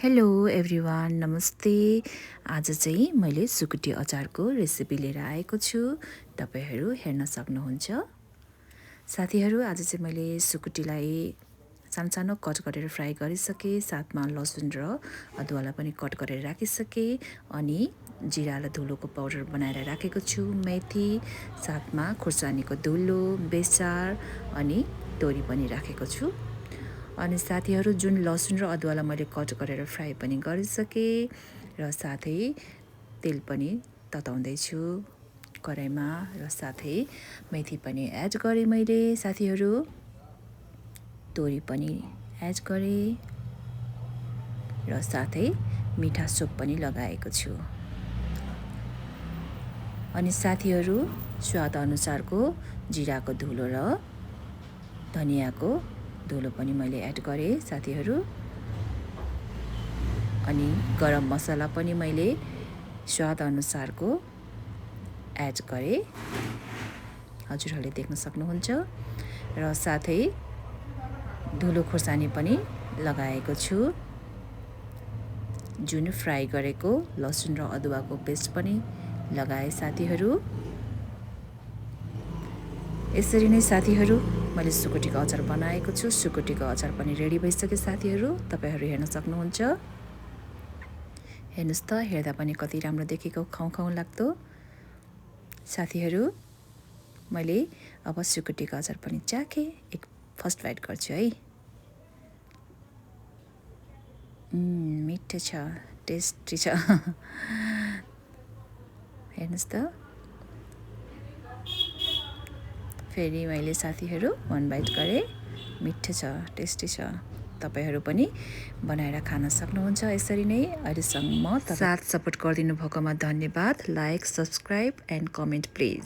Hello everyone, नमस्ते। आज चाहिँ मैले सुकुटी अचारको रेसिपी लिएर आएको छु। तपाईहरू हेर्न सक्नुहुन्छ। साथीहरू, आज चाहिँ मैले सुकुटीलाई सानो कट गरेर फ्राई गरिसकेँ। साथमा लसुन र अदुवालाई पनि कट गरेर राखिसकेँ। अनि जिरा र धुलोको पाउडर बनाएर राखेको छु। मेथी, साथमा खुर्सानीको धुलो, बेसार अनि तोरी पनि राखेको छु। अनि साथीहरू, जुन लसुन र अदुवालाई मैले कट गरेर फ्राई पनि गरिसकेँ र साथै तेल पनि तताउँदैछु कराईमा र साथै मेथी पनि एड गरेँ मैले। साथीहरू, तोरी पनि एड गरेँ र साथै मिठा सोप पनि लगाएको छु। अनि साथीहरू, स्वाद अनुसारको जिराको धुलो र धनियाको धुलो पनि मैले एड गरेँ साथीहरू। अनि गरम मसला पनि मैले स्वाद अनुसारको एड गरेँ, हजुरहरूले देख्न सक्नुहुन्छ। र साथै धुलो खुर्सानी पनि लगाएको छु। जुन फ्राई गरेको लसुन र अदुवाको पेस्ट पनि लगाएँ साथीहरू। यसरी नै साथीहरू, मैले सुकुटीको अचार बनाएको छु। सुकुटीको अचार पनि रेडी भइसक्यो साथीहरू, तपाईहरू हेर्न सक्नुहुन्छ। हेर्नुस् त, हेर्दा पनि कति राम्रो देखेको, खाउँ लाग्दो। साथीहरू, मैले अब सुकुटीको अचार पनि चाखेँ। एक फर्स्ट बाइट गर्छु है। मिठो छ, टेस्टी छ। हेर्नुस् त, फेरि मैले साथीहरू वान बाइट गरेँ। मिठो छ, टेस्टी छ। तपाईहरू पनि बनाएर खान सक्नुहुन्छ यसरी नै। अहिलेसम्म साथ सपोर्ट गरिदिनु भएकोमा धन्यवाद। Like, subscribe and comment please.